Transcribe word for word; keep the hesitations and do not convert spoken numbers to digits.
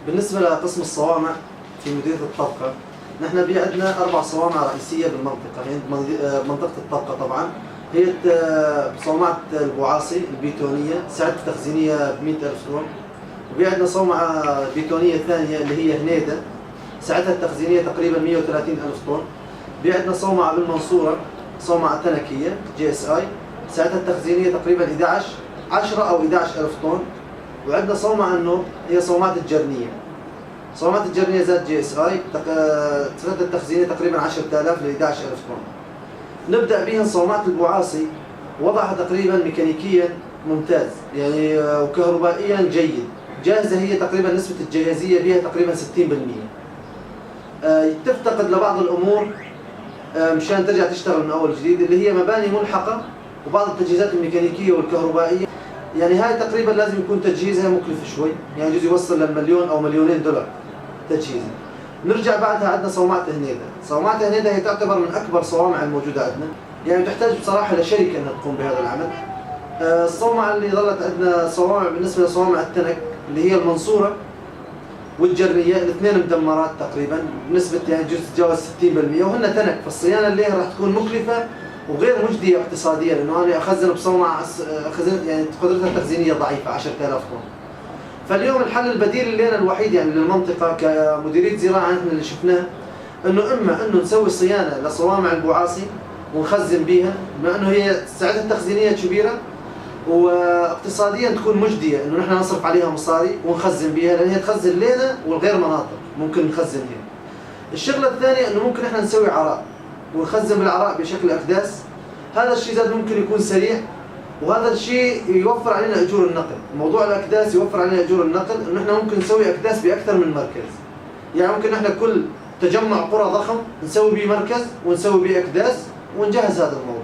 بالنسبة لقسم الصوامع في مديرية الطبقة، نحن بي عندنا أربع صوامع رئيسية بالمنطقة، هي بمنطقة الطبقة طبعًا. هي، آه، صومعة البوعاصي البيتونية، سعتها التخزينية بمية ألف طن. وبي عندنا صومعة بيتونية ثانية اللي هي هنيدة، سعتها التخزينية تقريبًا مية وثلاثين ألف طن. بي عندنا صومعة بالمنصورة، صومعة تنكية، جي اس اي، سعتها التخزينية تقريبًا احدعش، عشرة أو احدعش ألف طن. وعندنا صومعة النوب، هي صومعة الجرنية. صومعة الجرنية زاد جي اس اي، تق-، سعتها التخزينية تقريبًا عشرة آلاف ل احدعش ألف طن. نبدأ بيها صومعة البوعاصي، وضعها تقريبًا ميكانيكيًا ممتاز، يعني، آه، وكهربائيًا جيد. جاهزة، هي تقريبًا نسبة الجاهزية بيها تقريبًا ستين بالمية. آه، تفتقد لبعض الأمور، آه، مشان ترجع تشتغل من أول جديد، اللي هي مباني ملحقة وبعض التجهيزات الميكانيكية والكهربائية. يعني، هاي تقريبًا لازم يكون تجهيزها مكلف شوي، يعني، يجوز يوصل للمليون أو مليونين دولار تجهيزها. نرجع بعدها، عندنا صومعة هنيدة. صومعة هنيدة هي تعتبر من أكبر صوامع الموجودة عندنا، يعني، تحتاج بصراحة لشركة إنها تقوم بهذا العمل. آه، الصومعة اللي ظلت عندنا صوامع، بالنسبة لصوامع التنك، اللي هي المنصورة والجرنية، الاثنين مدمرات تقريبًا بنسبة، يعني، جزء تتجاوز ستين بالمية، وهن تنك، فالصيانة اللي راح تكون مكلفة وغير مجدية اقتصاديًا، لأنه أنا أخزن بصومعة أس-، أخزن، يعني، قدرتها التخزينية ضعيفة، عشرة آلاف طن. فاليوم الحل البديل لنا الوحيد، يعني، للمنطقة كمديرية زراعة، احنا اللي شفناه انه اما انه نسوي صيانة لصوامع البوعاصي ونخزن بيها، بما انه هي سعتها التخزينية كبيرة، واقتصاديًا تكون مجدية انه نحن نصرف عليها مصاري ونخزن بيها، لان هي تخزن لنا ولغير مناطق ممكن نخزن هي. الشغلة الثانية انه ممكن احنا نسوي عراء ونخزن بالعراء بشكل اكداس. هذا الشيء زاد ممكن يكون سريع، وهذا الشيء يوفر علينا اجور النقل. موضوع الاكداس يوفر علينا اجور النقل، انه احنا ممكن نسوي اكداس باكثر من مركز. يعني، ممكن احنا كل تجمع قرى ضخم نسوي بيه مركز ونسوي بيه اكداس، ونجهز هذا الموضوع.